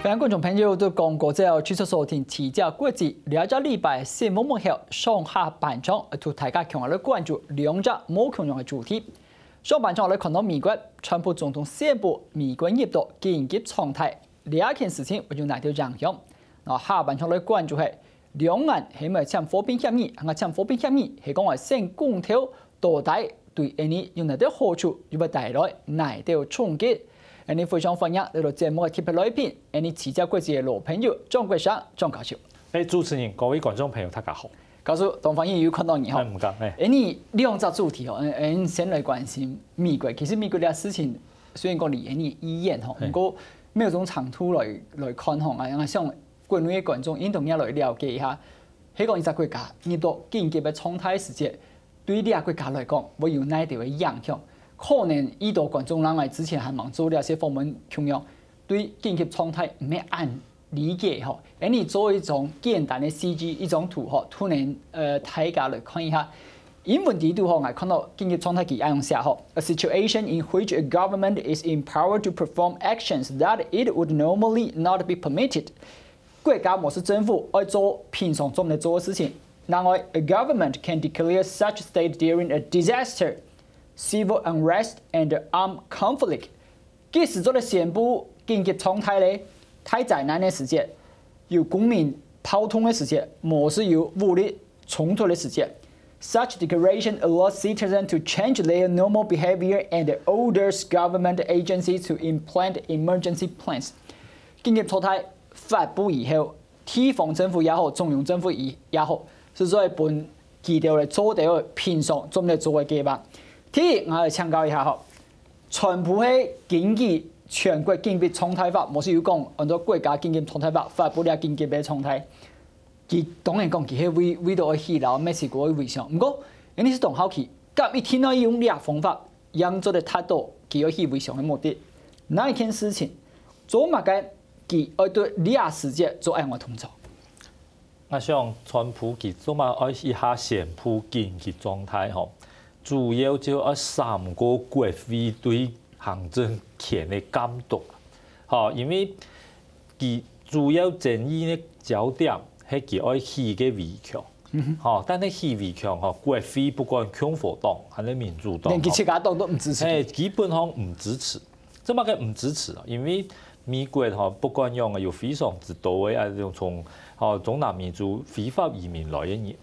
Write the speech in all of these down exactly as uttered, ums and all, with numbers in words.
歡迎觀眾朋友對廣告之後繼續收聽《七隻國際》。這隻禮拜新聞幕後上下半場，同大家共下來關注兩隻無共樣个主題。上半場來看到美國，川普總統宣布美國入到緊急狀態，這件事情會有哪兜影響？那下半場來關注係兩岸係毋係簽和平協議，啊簽和平協議係講愛先公投，到底對𠊎俚有哪兜好處，又會帶來哪兜衝擊？𠊎俚非常歡迎來到節目个特別來賓，𠊎俚《七隻國際》个老朋友張國城張教授。哎，主持人，各位觀眾朋友，大家好。教授，當歡喜又看到你吼。哎，毋敢，哎。𠊎俚兩隻主題吼，嗯，嗯，先來關心美國。其實美國這事情雖然講離𠊎俚已遠吼，嘿。毋過某種程度來，來看吼，啊，像國內个觀眾應當也來了解一下，係講一隻國家入到緊急个狀態時節，對這國家來講會有哪兜个影響？可能已多觀眾人來之前還吂做這些訪問共樣，對緊急狀態毋係恁理解吼。𠊎俚做一張簡單个C G，一張圖吼，圖呢，呃，大家來看一下。英文底肚吼，𠊎看到緊急狀態佢恁樣寫吼：A situation in which a government is empowered to perform actions that it would normally not be permitted。國家無是政府愛做平常做毋得做个事情。另外，a government can declare such state during a disaster, civil unrest and armed conflict。 幾時做得宣布緊急狀態咧？大災難个時節，有公民暴動个時節，無是有武力衝突个時節。Such declaration allows citizens to change their normal behavior and orders government agencies to implement emergency plans。緊急狀態發布以後，地方政府也好，中央政府也好，係做得分佢兜來做兜平常做毋得做个計畫。第一，𠊎來請教一下吼， 川普係根據全國緊急狀態法，無是有講按照國家緊急狀態法發布這緊急个狀態。佢當然講佢係為，為著愛去摎墨西哥个圍牆。毋過，𠊎俚係當好奇，敢一定愛用這方法，正做得達到佢愛去圍牆个目的？哪一件事情，做麼个佢愛對這時節做恁樣个動作？ 𠊎想川普佢做麼愛一下宣布緊急狀態吼，主要就愛閃過國會對行政權个監督。吼，因為佢主要爭議个焦點係佢愛起个圍牆。吼，但係起圍牆吼，國會不管共和黨還係民主黨，連佢自家黨都毋支持。嘿，基本上毋支持。 做麼个毋支持啊？因為美國吼，不管樣啊，有非常之多个啊，從吼中南美洲非法移民來个人。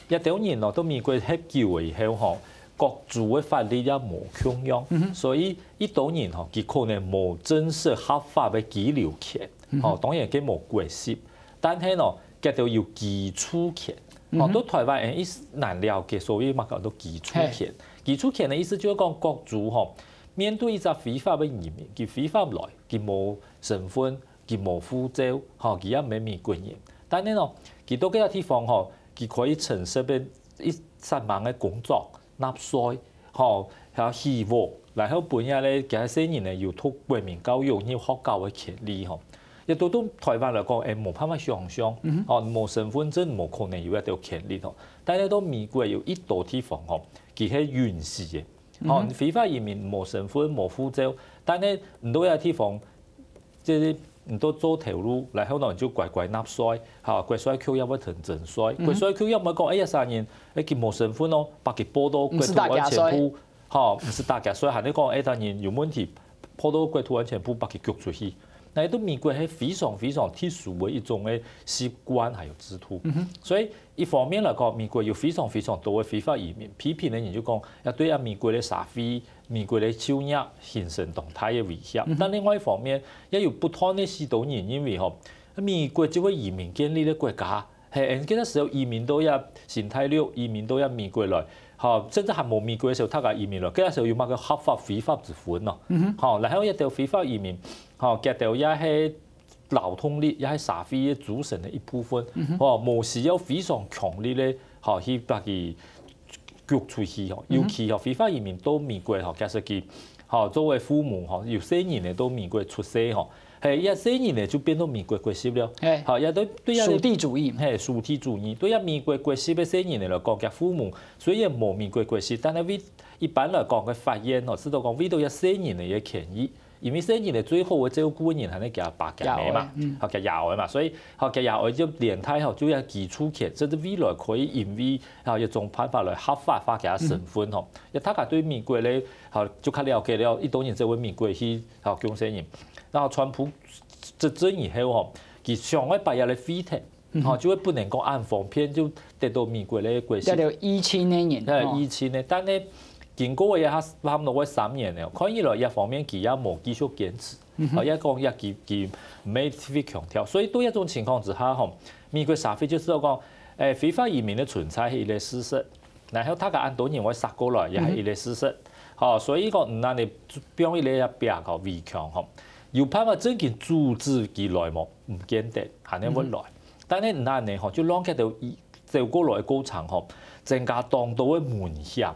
這兜人哦，到美國歇久了以後吼，各州个法律也無共樣，所以一兜人吼，佢可能無正式合法个居留權，吼，當然佢無國籍，但係呢，佢兜有居住權。吼，到台灣人一時難了解，所以嘛講到居住權。居住權个意思就係講各州吼， 面對一隻非法个移民，佢非法來，佢無身份，佢無護照，吼，佢也毋係美國人。但係呢，佢到該个地方吼，佢可以承受个一煞猛个工作、納稅，吼，還有起屋，然後分佢个細人呢有讀國民教育、入學校个權利吼。這都對台灣來講，誒，無辦法想像，吼，無身份證，無可能有這兜權利吼。但係到美國有一兜地方吼，佢係允許个。 吼，非法移民無身份、無護照，但係你到這地方，這係你到做頭路，然後呢，你就乖乖納稅，吼，國稅局也會同你徵稅，國稅局也毋會講，哎呀，啥人，哎，佢無身份哦，把佢報到國土安全部，吼，毋使打佢稅，還係講，哎，啥人有問題，報到國土安全部，把佢逐出去。 該到美國係非常非常特殊个一種个習慣還有制度。所以一方面來講，美國有非常非常多个非法移民，批評个人就講，要對啊美國个社會、美國个就業形成當大个威脅。但另外一方面，也有不斷个許多人認為吼，美國就係移民建立个國家， 係，該个時候移民到這新大陸，移民到這美國來，吼，甚至還無美國个時候，大家移民來，該个時候有麼个合法非法之分呢？吼，然後這兜非法移民，吼，佢兜也係勞動力，也係社會个組成个一部分，吼，無需要非常強力个，吼，去把佢逐出去吼，尤其吼，非法移民到美國吼，假設佢，吼，作為父母吼，有細人仔到美國出世吼， 係，這細人仔就變到美國國籍了。係。吼，這對，對這屬地主義。係，屬地主義。對這美國國籍个細人仔來講，佢父母雖然無美國國籍，但係為，一般來講个法院吼，知道講為到這細人仔个權益，因為細人仔最好个照顧个人還係厥爸厥姆嘛，吼，厥爺哀嘛，所以吼厥爺哀就連帶吼就愛居住權，甚至未來可以因為吼一種辦法來合法化厥身份吼。也大家對美國咧吼就較了解了，一多人就會美國去吼降細人。然後川普執政以後吼，佢想愛把這个廢忒，吼就會不能講恁方便就得到美國个國籍。這就疫情个人，哎，吼。疫情个，但呢，經過个也差不多个三年了，看起來這方面佢也無繼續堅持，啊，也講也佢佢毋係特別強調，所以對這種情況之下吼，美國社會就知道講，誒，非法移民个存在係一个事實，然後大家恁多人會殺過來也係一个事實，吼，所以講毋單淨放一个也不要搞圍牆吼，有辦法正經阻止佢來無？毋見得，還係會來。但係毋單淨吼，就讓佢兜走過來个過程吼，增加當多个危險。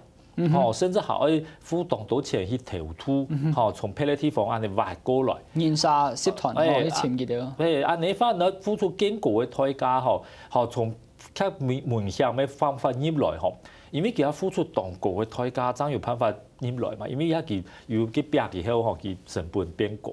吼，甚至還愛付當多錢去投訴，吼，從別个地方恁樣挖過來。人蛇集團，哎，吼，去尋佢兜。哎，恁樣反而付出更高个代價，吼，吼，從較危危險个方法入來，吼，因為佢愛付出當高个代價，正有辦法入來嘛，因為佢有个壁以後，吼，佢成本變高。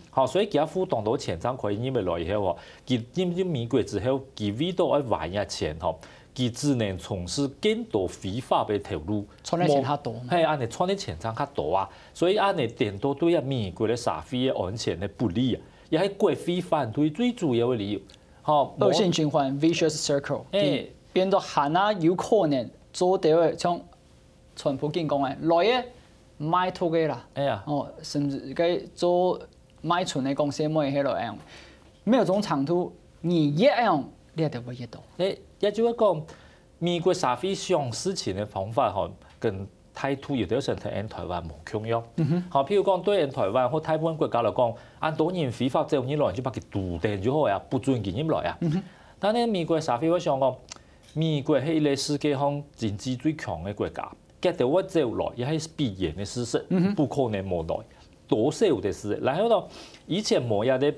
吼，所以佢愛付當多錢，正可以入得來以後，吼，佢入入美國之後，佢為到愛還這錢，吼， 佢只能從事更多非法个頭路。賺个錢較多嘛。嘿，恁樣賺个錢正較多啊，所以恁樣顛倒對啊美國个社會个安全个不利啊，也係國會反對最主要个理由。吼，惡性循環，vicious circle，哎，變到還啊有可能做得个，像川普緊講个，來个賣毒个啦，哎呀，哦，甚至該做賣春个講細妹个落樣，沒有種程度，你越樣，你就會越多。哎，也就係講， 美國社會想事情个方法吼，跟態度有兜時同𫣆台灣無共樣。吼，譬如講對𫣆台灣或大部分國家來講，恁多人非法走入來就把佢堵等就好啊，不准佢入來啊。但係美國社會會想講，美國係一个世界上經濟最強个國家，佢兜會走來也係必然个事實，不可能無來，多少个事。然後呢，以前無這个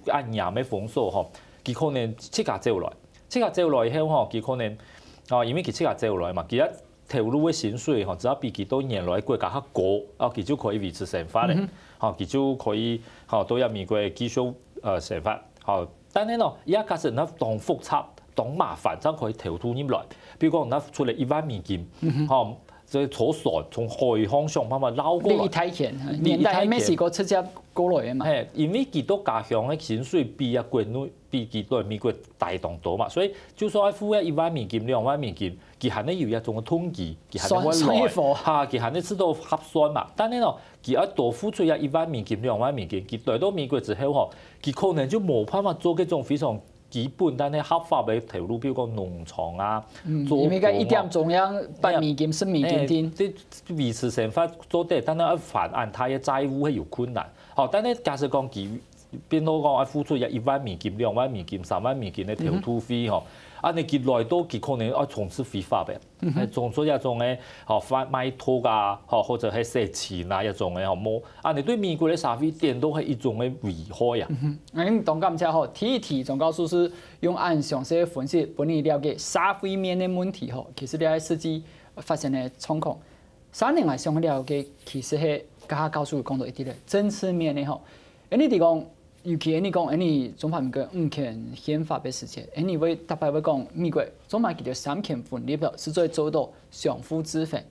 恁嚴个封鎖吼，佢可能自家走來。 自家走來以後吼，佢可能，哦，因為佢自家走來嘛，佢个頭路个薪水吼，只要比佢到原來國家較高，哦，佢就可以維持生活咧，吼，佢就可以，吼，到這美國繼續，呃，生活，吼。但係呢，這假使若當複雜、當麻煩，正可以偷渡入來。比如講，若出來一萬美金，吼，所以坐船從海上想辦法撈過來。你一大錢，你一大錢。年代還沒試過直接過來个嘛。嘿，因為佢到家鄉个薪水比啊國內 比佢在美國大當多嘛，所以就算愛付該一萬美金、兩萬美金，佢還係有一種个動機，佢還係會來，算，算一伙。哈，佢還係知道合算嘛。但係呢，佢愛多付出這一萬美金、兩萬美金，佢來到美國之後吼，佢可能就無辦法做這種非常基本但係合法个頭路，比如講農場啊，嗯，做工啊。因為該一點鐘要八美金、十美金定。哎，這維持生活做得，但係愛還恁大个債務係有困難。好，但係假使講佢 變到講愛付出這一萬美金、兩萬美金、三萬美金个偷渡費吼，恁樣佢來到佢可能愛從事非法个，從事這種个吼販賣毒啊，吼或者係洗錢啊這種个吼，無恁樣對美國个社會顛倒係一種个危害啊。嗯，當感謝吼，第一題鍾教授係用恁詳細个分析，分你了解社會面个問題吼，其實這係實際發生个狀況。 三年來想了解，其實係剛剛教授講到一點个政治面个吼。恁樣講，尤其恁樣講，恁樣中華民國五權憲法个時節，恁樣會逐擺會講美國做麼个佢兜三權分立了，係做做到相互制衡。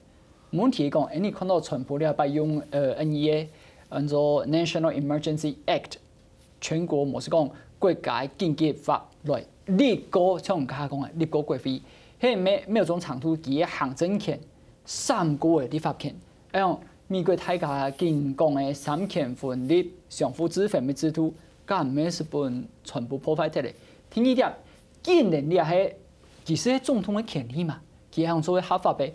問題講，恁樣看到川普這擺用呃恁樣个，安做 National Emergency Act，全國模式講國家緊急法來立過，像剛剛講个立過國會，係沒沒有種程度，佢个行政權 三個个立法權。哎喲，美國大家緊講个三權分立、相互制衡个制度，敢毋係分全部破壞忒咧？第二點，既然這係其實係總統个權利嘛，佢係做个合法个，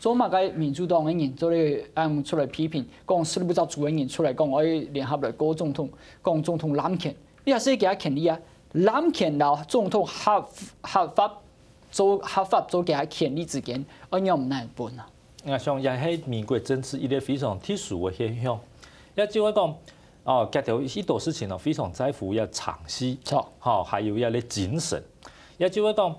做麼个民主黨个人做得恁出來批評，講十六隻州个人出來講，愛聯合來告總統，講總統濫權，這係佢个權利啊，濫權摎總統合合法 做合法做佢个權利之間，恁樣毋難分啊。𠊎想也係美國政治一個非常特殊个現象。也就係講，哦，佢兜一多事情哦，非常在乎這程序，著。吼，還有這個精神。也就係講，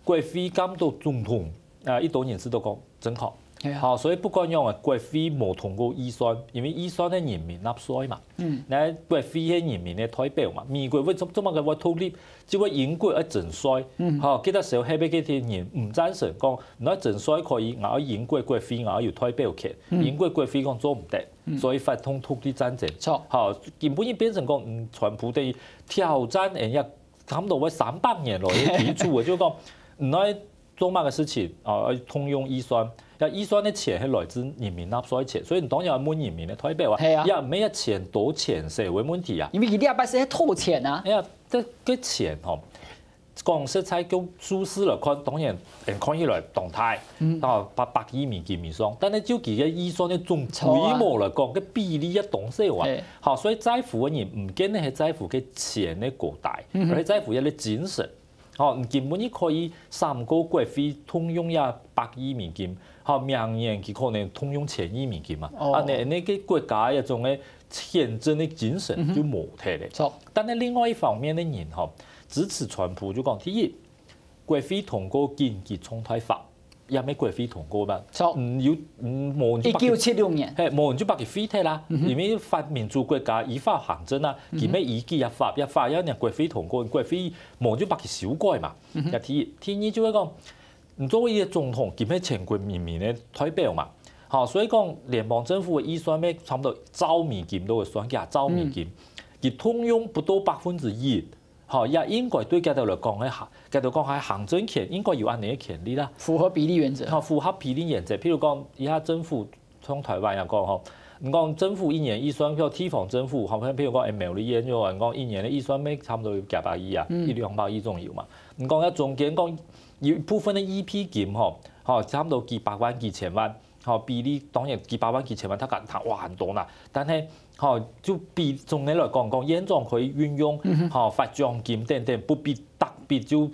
國會監督總統，啊，一多人士都講真好。係啊。吼，所以不管仰仔，國會無通過預算，因為預算係人民納稅嘛。嗯。該國會係人民个代表嘛，美國為做，做麼个會獨立，就係英國愛徵稅。嗯。吼，佢兜時候該片个人毋贊成講，你愛徵稅可以，𠊎愛英國國會，𠊎愛有代表權。嗯。英國國會講做毋得，嗯。所以發動獨立戰爭。著。吼，根本就變成講，嗯，川普等於挑戰人家 差不多會三百年來个基礎，就講，你愛做麼个事情，啊，愛通用預算，該預算个錢係來自人民納稅錢，所以你當然愛問人民个代表啊，係啊。也毋係錢多錢少个問題啊。因為佢這擺係討錢啊。哎呀，這个錢吼，講實在，就數字來看，當然，嗯，看起來當大，嗯。到百，百億美金以上，但係就佢个預算个總規模來講，著啊。个比例也當少啊。係。好，所以在乎个人毋見得係在乎个錢个高低，嗯哼。而係在乎佢个精神。 吼，你根本就可以三個國會通用這百億美金，吼，明年佢可能通用千億美金嘛。哦。啊，該，該个國家該種个憲政个精神就無忒咧。嗯哼。著。但係另外一方面个人吼，支持川普就講，第一，國會通過緊急狀態法，也毋係國會通過嘛。著。嗯，有，嗯，無人就把佢，一九七六年。係，無人就把佢廢忒啦，嗯哼。因為發民主國家依法行政啊，嗯哼。佢乜依佢个法，个法要人國會通過，國會 無就把佢修改嘛。嗯哼。這第一，第二就係講，你作為一個總統，佢係全國人民个代表嘛。吼，所以講聯邦政府个預算乜差不多兆美金都會算，幾兆美金，嗯。佢通用不到百分之一，吼，也應該對佢兜來講，該行，佢兜講該行政權應該有恁樣个權利啦。符合比例原則。吼，符合比例原則。譬如講，這下政府 像臺灣來講吼，你講政府一年預算，譬如地方政府，吼，譬如講M L A，你講一年个預算乜差不多有幾百億啊，嗯。一兩百億總有嘛。你講該中間講有一部分个預備金吼，吼，差不多幾百萬、幾千萬，吼，比例當然幾百萬、幾千萬，大家談，哇，很多啦。但係，吼，就比總个來講，講院長可以運用，嗯哼。吼，發獎金等等，不必特別就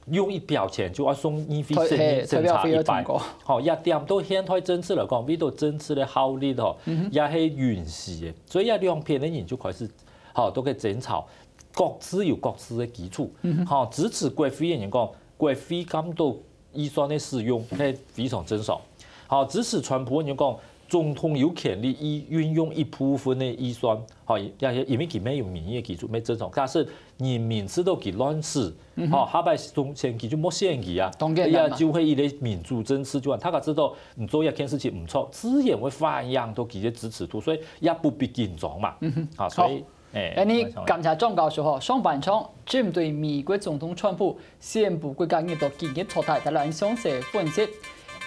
用一筆錢就愛送議會審議，審查一擺。投，嘿，投票費愛通過。吼，這點到現代政治來講，為到政治个效率吼，嗯哼。也係允許个。所以這兩片个人就開始，吼，都去爭吵，各自有各自个基礎。嗯哼。吼，支持國會个人講，國會監督預算个使用，係非常正常。吼，支持川普个人講，總統有權利運用一部分个預算，吼，也，也因為佢乜有民意个基礎，乜正常。假使 人民知道佢亂使，嗯哼。吼，下擺中選舉就莫選佢啊。當然啦嘛。哎呀，就會一個民主政治就恁，大家知道你做一件事情毋著，自然會反映到佢个支持度，所以也不必緊張嘛。嗯哼。啊，所以，好。哎，哎，你我想感謝莊教授吼，上半場針對美國總統川普宣布國家遇到緊急狀態，帶來詳細分析。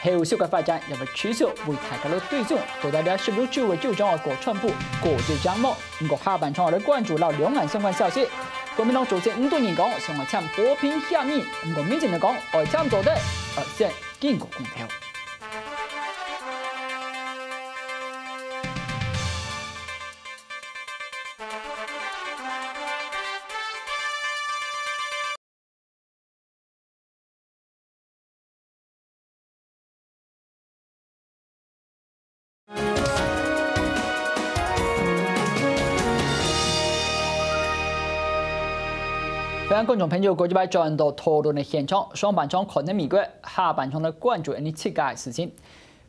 後續个發展也會持續為大家來追蹤。到底這十六、十九个州長愛過川普過節節目。 毋過下半場來關注到兩岸相關消息。國民黨主席吳敦義講，想要簽和平協議，毋過民進黨講，愛簽做得，愛先經過公投。歡迎觀眾朋友，過一擺轉到討論个現場，上半場看个美國，下半場來關注𠊎等自家个事情。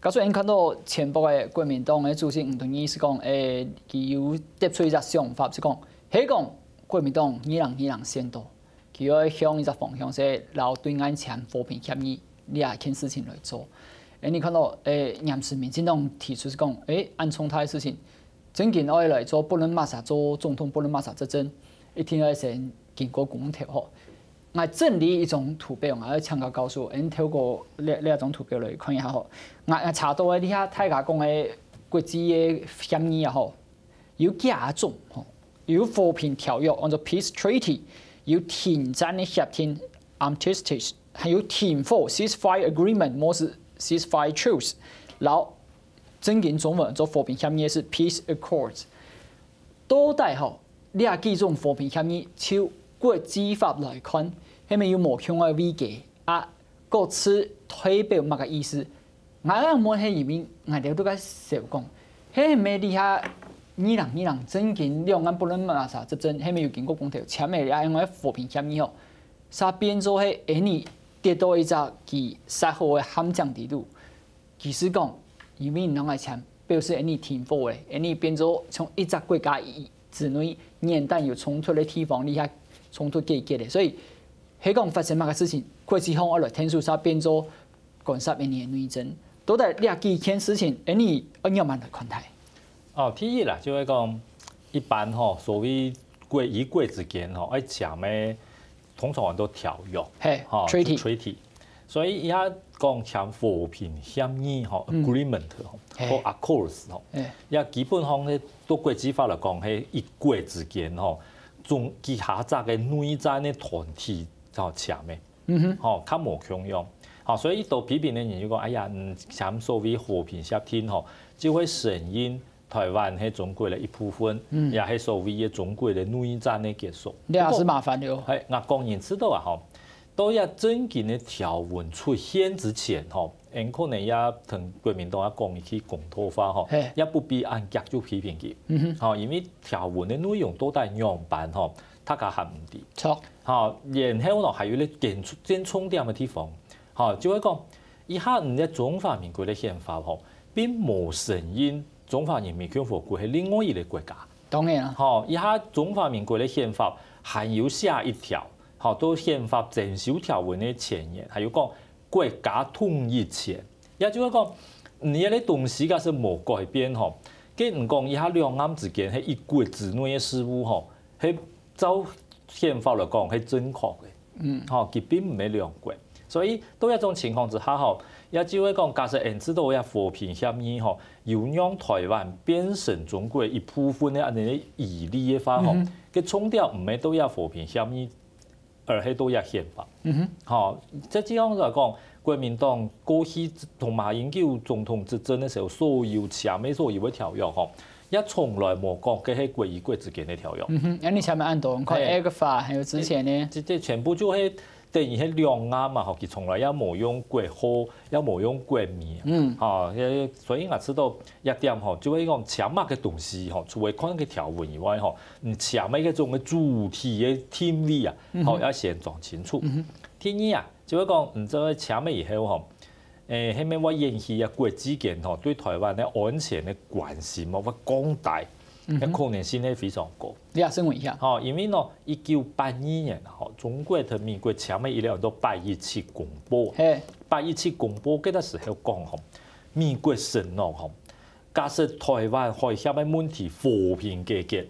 假使𠊎等看到前北个國民黨个主席吳敦義係講，誒，佢有提出一隻想法，係講，係講國民黨二零二零選到， 佢愛向一隻方向，係摎對岸簽和平協議這件事情來做。誒，你看到，誒，臨時民進黨提出係講，誒，恁重大个事情，正經愛來做，不論麼儕做總統，不論麼儕執政，一定愛先經過公投吼。𠊎整理一張圖表，𠊎愛請教教授，𠊎透過這，這張圖表來看一下吼。𠊎，𠊎查到个這下大家講个國際个協議啊吼， 有幾種吼，有和平條約，安到peace treaty，有停戰个協定，armistice，還有停火，ceasefire agreement，無係ceasefire truce，摎正經中文安到和平協議係peace accords。到底吼，這幾種和平協議，就國際法來看，係無有無共个位階啊？各自代表麼个意思？ 𠊎愛問係因為𠊎兜都該想講，係毋係這下二零二零正經兩岸不論麼儕執政，係毋係有經過公投簽个這樣个和平協議吼，煞變做係𠊎等跌到一隻佢設好个陷阱底肚。其實講，因為你兩个簽，表示𠊎等停火咧，𠊎等變做從一隻國家以之內，原旦有衝突个地方，你遐衝突解決咧。所以，係講發生麼个事情，國際上愛來𢯭手，煞變做干涉𠊎等个內政。到底這幾件事情，𠊎等愛仰般來看待？哦，第一啦，就係講，一般吼，所謂國與國之間吼，愛簽个，通常安到條約，嘿，吼，treaty。Treaty。所以這下講簽和平協議吼，agreement吼，或accords吼，這基本上係對國際法來講，係一國之間吼，總幾下隻个內戰个團體吼簽个。嗯哼，吼，較無共樣。吼，所以都批評个人就講，哎呀，嗯，簽所謂和平協定吼，就會承認 台灣係中國个一部分，也係所謂个中國个內戰个結束。這也係麻煩了。係，𠊎個人知道啊吼，到這正經个條文出現之前吼，𠊎可能也同國民黨也講一句公道話吼，也不必恁遽就批評佢。吼，因為條文个內容到底仰般吼，大家還毋知。著。吼，然後呢，還有一個更，更重點个地方，吼，就係講，這下你个中華民國个憲法吼，並無承認 中華人民共和國係另外一個國家。當然啊。吼，這下中華民國个憲法還有寫一條，吼，到憲法增修條文个前言，還有講國家統一前，也就係講，你个東西假使無改變吼，該你講這下兩岸之間係一國之內个事務吼，係照憲法來講係正確个。 嗯，吼，佢並毋係兩國。所以到這種情況之下吼，也就係講，假使𠊎等知道這和平協議吼，有讓台灣變成中國一部分个恁樣个疑慮个話吼，該重點毋係到這和平協議，而係到這憲法。嗯哼，吼，這樣來講，國民黨過去同馬英九總統執政个時候，所有簽个所有个條約吼，也從來無講該係國與國之間个條約。嗯哼，恁樣簽个恁多，你看嘿，ECFA，還有之前呢？這，這全部就係 等於係兩岸嘛吼，佢從來也無用國號，也無用國名。嗯，吼，所以𠊎知道這點吼，就係講簽麼个東西吼，除了看該條文以外吼，你簽个該種个主體个定位啊，吼，也先講清楚。第二啊，就係講你這个簽个以後吼，誒，係毋係會引起啊國際間吼對台灣个安全个關心哦，會降低，該可能性係非常高。 你也先問一下。吼，因為呢，一九八二年吼，中國同美國簽个一條叫做八一七公報。嘿，八一七公報該个時候講吼，美國承諾吼，假使台灣海峽个問題和平解決，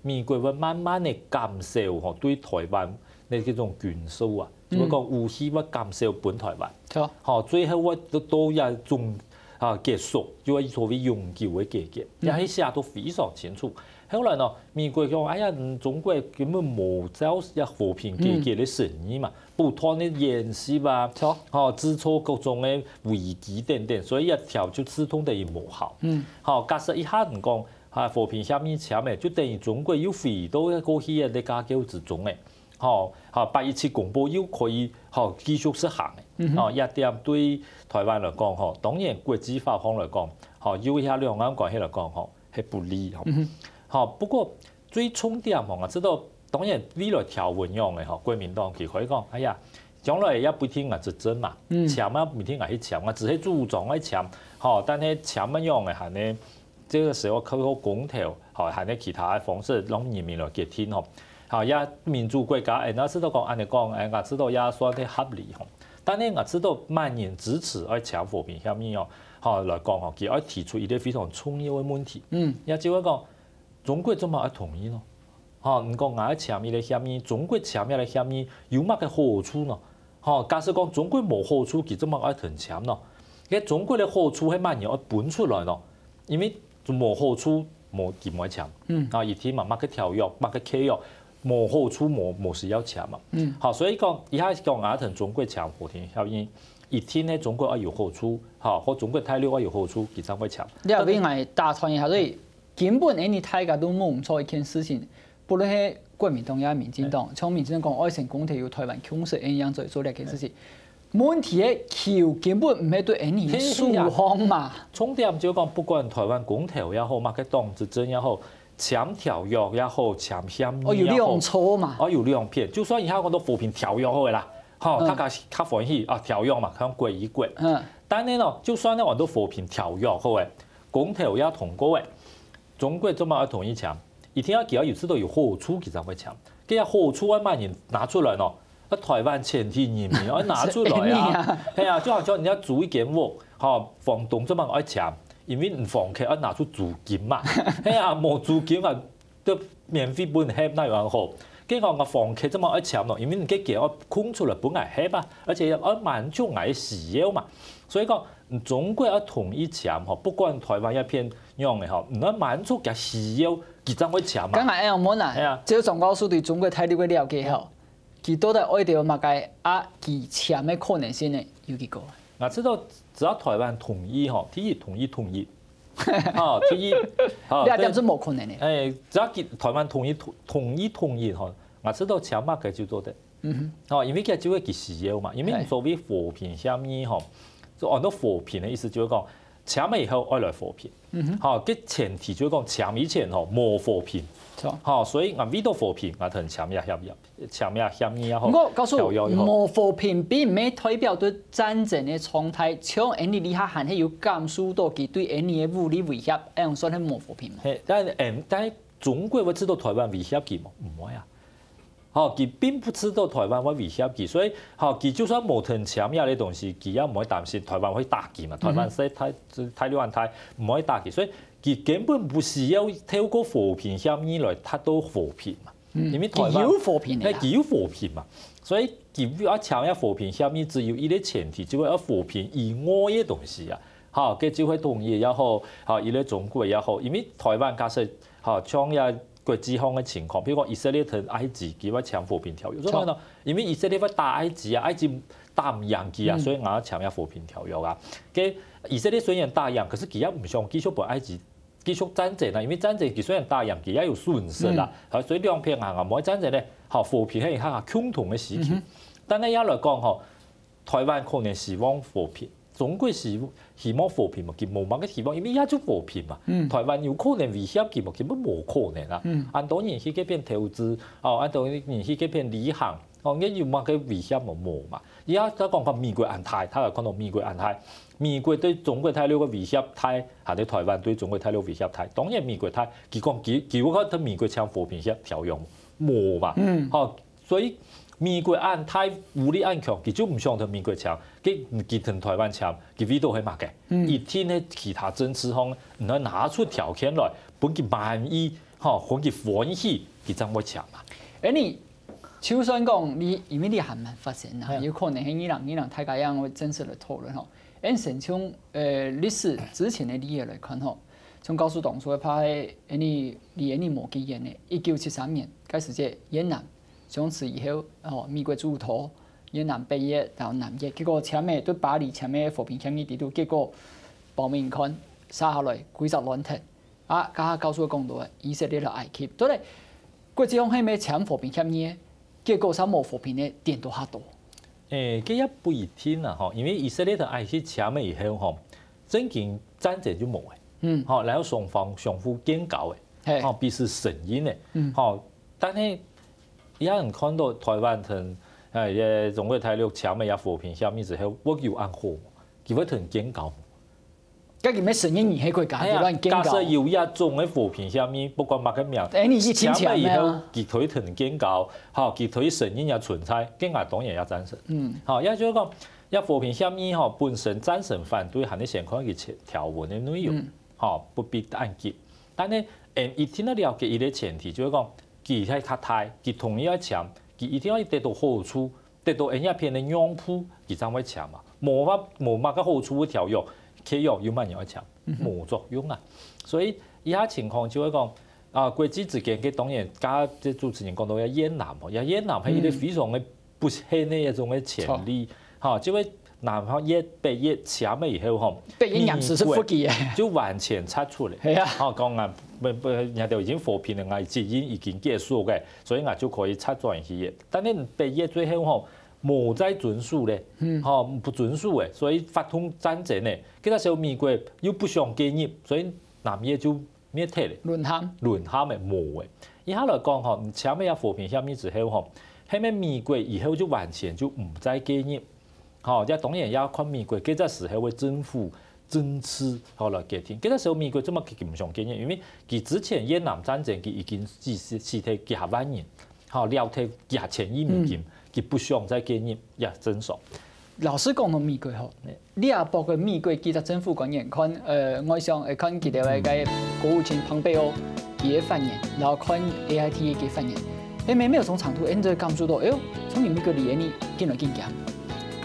美國會慢慢个減少吼對台灣个這種軍售啊，就係講武器會減少分台灣。著。吼，最後會到，到這種啊結束，就係所謂永久个解決，也係寫到非常清楚。 後來呢，美國講，哎呀，嗯，中國根本無照這和平解決个誠意嘛，不斷个演習啊，著，吼，製造各種个危機等等，所以這條就自動等於無效。嗯，吼，假使一下你講，啊，和平協議簽个，就等於中國又回到過去个架構之中个，吼，吼，八一七公報又可以，吼，繼續實行个。嗯哼，吼，這點對台灣來講，吼，當然國際法方來講，吼，又一下兩岸關係來講，吼， 係不利吼。嗯哼，吼，不過最重點吼，𠊎知道，當然未來條文樣个吼，國民黨佢可以講，哎呀，將來也不一定𠊎執政嘛，嗯，簽也不一定𠊎去簽，𠊎只係主張愛簽，吼，但係簽个樣个還呢，這個時候透過公投，吼，還呢其他个方式，讓人民來決定吼。吼，也民主國家，哎，𠊎知道講恁樣講，哎，𠊎知道也算係合理吼。但係𠊎知道萬人支持愛簽和平協議哦，吼，來講吼，佢愛提出一個非常重要个問題。嗯，也就係講， 中國做麼个愛同意呢？吼，你講𠊎愛簽一個協議，中國簽這個協議有麼个好處呢？吼，假使講中國無好處，佢做麼个愛同簽呢？該中國个好處係麼人愛分出來呢？因為無好處，無佢無愛簽。嗯，啊，一定嘛，麼个條約，麼个契約，無好處，無，無需要簽嘛。嗯，好，所以講，這下講𠊎同中國簽和平協議，一定係中國愛有好處，吼，或中國大陸愛有好處，佢正會簽。你後尾𠊎打斷一下，所以 根本𠊎等大家都摸毋著一件事情，不論係國民黨也民進黨，像民進黨講愛成功提有台灣共識，𠊎等樣做做這件事情。問題个球根本毋係對𠊎等手項嘛。重點就講，不管台灣公投也好，麼个黨執政也好，簽條約也好，簽協議也好，哦，有兩撮嘛。哦，有兩片，就算這下講到和平條約好个啦，吼，嗯，大家較歡喜啊，條約嘛，像國與國。嗯。但係呢，就算呢，安到和平條約好誒，公投也通過誒，中國做麼愛同意簽？一定愛佢愛有知道有好處，佢正會簽。該好處愛麼人拿出來呢？啊，台灣全體人民愛拿出來啊！係啊，就好像人家租一間屋，吼，房東做麼愛簽？因為你房客愛拿出租金嘛，係啊，無租金啊，都免費分你歇，哪有恁好？結果𠊎房客做麼愛簽咯？因為你个間愛空出來分𠊎歇啊，而且愛滿足𠊎个需要嘛。所以講，中國愛同意簽吼，不管台灣一片樣个吼，你愛滿足佢需要，佢正會簽嘛。剛才恁樣問啊，係啊。只有總教授對中國大陸个了解吼，佢到底愛到麼个啊？佢簽个可能性呢，有幾高啊？𠊎知道，只要台灣同意吼，第一同意同意，吼，第一，吼，你這點係無可能个。誒，只要佢台灣同意同同意同意吼，𠊎知道簽麼个就做得。嗯哼。吼，因為佢就會佢需要嘛，因為所謂和平協議吼，就安到和平个意思就係講，簽了以後愛來和平。嗯哼。吼，該前提就係講簽以前吼無和平。吼，所以𠊎為到和平，𠊎同簽這協議，簽這協議也好，毋過教授，條約也好。無和平並毋係代表對戰爭个狀態，像𠊎俚這下還係有感受到佢對𠊎俚个武力威脅，恁樣算係無和平嘛？係，但誒，但中國會知道台灣威脅佢無？毋會啊。 吼，佢並不知道台灣會威脅佢，所以，吼，佢就算無同簽這類東西，佢也毋會擔心台灣會打佢嘛。台灣係大，大陸恁大，毋會打佢，所以佢根本不需要透過和平協議來達到和平嘛。因為台灣，佢有和平个啦。係，佢有和平嘛，所以佢愛簽這和平協議，只有一個前提，就係愛和平以外个東西啊。吼，該就係統一也好，吼，一個中國也好，因為台灣假設，吼，像這 國際上个情況，譬如講以色列同埃及，佢會簽和平條約，做麼个呢？因為以色列會打埃及啊，埃及打毋贏佢啊，所以𠊎愛簽這和平條約啊。該以色列雖然打贏，可是佢也毋想繼續分埃及繼續戰爭啊，因為戰爭佢雖然打贏，佢也有損失啦。啊，所以兩片啊，毋愛戰爭咧，好，和平係佢共同个需求。但係也來講吼， 台灣可能希望和平，中國希希望和平嘛，佢無麼个希望，因為這就和平嘛。台灣有可能威脅佢嘛，根本無可能啊。恁多人去該片投資，哦，恁多人去該片旅行，哦，該有麼个威脅嘛？無嘛。這下佢講講美國恁大，大家看到美國恁大，美國對中國大陸个威脅大，還係台灣對中國大陸威脅大？當然美國大，佢講佢佢有可能同美國簽和平協條約無嘛？吼， 所以美國恁大，武力恁強，佢就毋想同美國簽，佢佢同台灣簽，佢為到係麼个？一定係其他政治上，你愛拿出條件來，分佢滿意，吼，分佢歡喜，佢正會簽嘛。Annie，就算講你因為你還吂發生啊，有可能係二零二零大家也會正式來討論吼。恁先從呃歷史之前个例仔來看吼，從教授當初个拍个Annie，離Annie無幾遠个，一九七三年，該時節越南 從此以後，吼，美國主導越南北越到南越，結果簽个對巴黎簽个和平協議底肚，結果包尾看，續下來規隻亂忒。啊，頭下教授講到个以色列摎埃及，對咧，國際上係毋係簽和平協議个，結果煞無和平个顛倒較多。誒，該也不一定啦，吼，因為以色列摎埃及簽了以後，吼，正經戰爭就無了，嗯，吼，然後雙方相互建交了，吼，彼此承認了，嗯，吼， 但係，也有人看到台灣同，呃，中國大陸簽个這和平協議之後，會有恁好無？佢會同建交無？該佢乜承認你係國家，哎呀，佢亂建交。假設有這種个和平協議，不管麼个名，哎，你去簽簽了以後，簽了啊。佢可以同建交，吼，佢可以承認這存在，該𠊎當然也贊成。嗯。吼，也就係講，這和平協議吼，本身贊成反對，還係先看佢條條文个內容，嗯，吼，不必恁急。但係，嗯，一定愛了解一個前提，就係講， 佢係較大，佢同意愛簽，佢一定愛得到好處，得到𠊎這片个讓步，佢正會簽嘛。無法無麼个好處个條約，契約有麼人愛簽？無作用啊。所以這下情況就係講，啊，國際之間个當然，剛剛這主持人講到个越南吼，這越南係一個非常个不幸个一種个前例，吼，就係 南越、北越簽了以後吼，北越原始係福建个。美國就完全撤出來。係啊。吼，講啊，不不，人家都已經和平了，𠊎戰爭已經結束个，所以𠊎就可以撤轉去个。但係北越最後吼，無再遵守咧，吼，不遵守个，所以發動戰爭咧。該時候美國又不想介入，所以南越就 滅忒了。淪陷。淪陷个無个。這下來講吼，簽了這和平協議之後吼，係毋係美國以後就完全就毋再介入？吼，這當然也要看美國該隻時候个政府政策，吼，來決定。該隻時候美國做麼个佢毋想介入？因為佢之前越南戰爭佢已經死，死忒幾下萬人，吼，了忒幾下千億美金，佢不想再介入，也正常。老實講，同美國吼，這下个美國其實政府官員看，呃，外相，呃，看佢兜个國務卿蓬佩奧佢个發言，然後看A I T个發言，誒，沒有從長度，誒，你就感受到，哎喲，從你美國離你緊來緊強。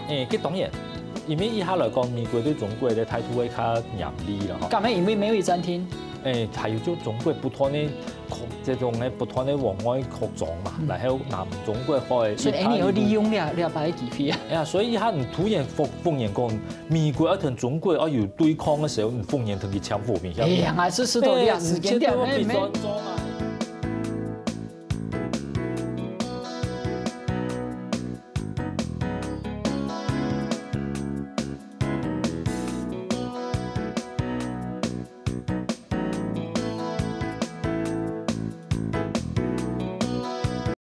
誒，這當然，因為以下來講，美國對中國个態度會較嚴厲啦，吼。敢會因為貿易戰爭？誒，還有就中國不斷个擴，這種个不斷个往外擴張嘛，然後南中國海，所以，誒，你會利用這這擺个機會啊。哎呀，所以佢突然忽忽然講，美國要同中國要有對抗个時候，你忽然同佢簽和平協議。哎呀，還是適當个時間點，誒，誒，沒這個比較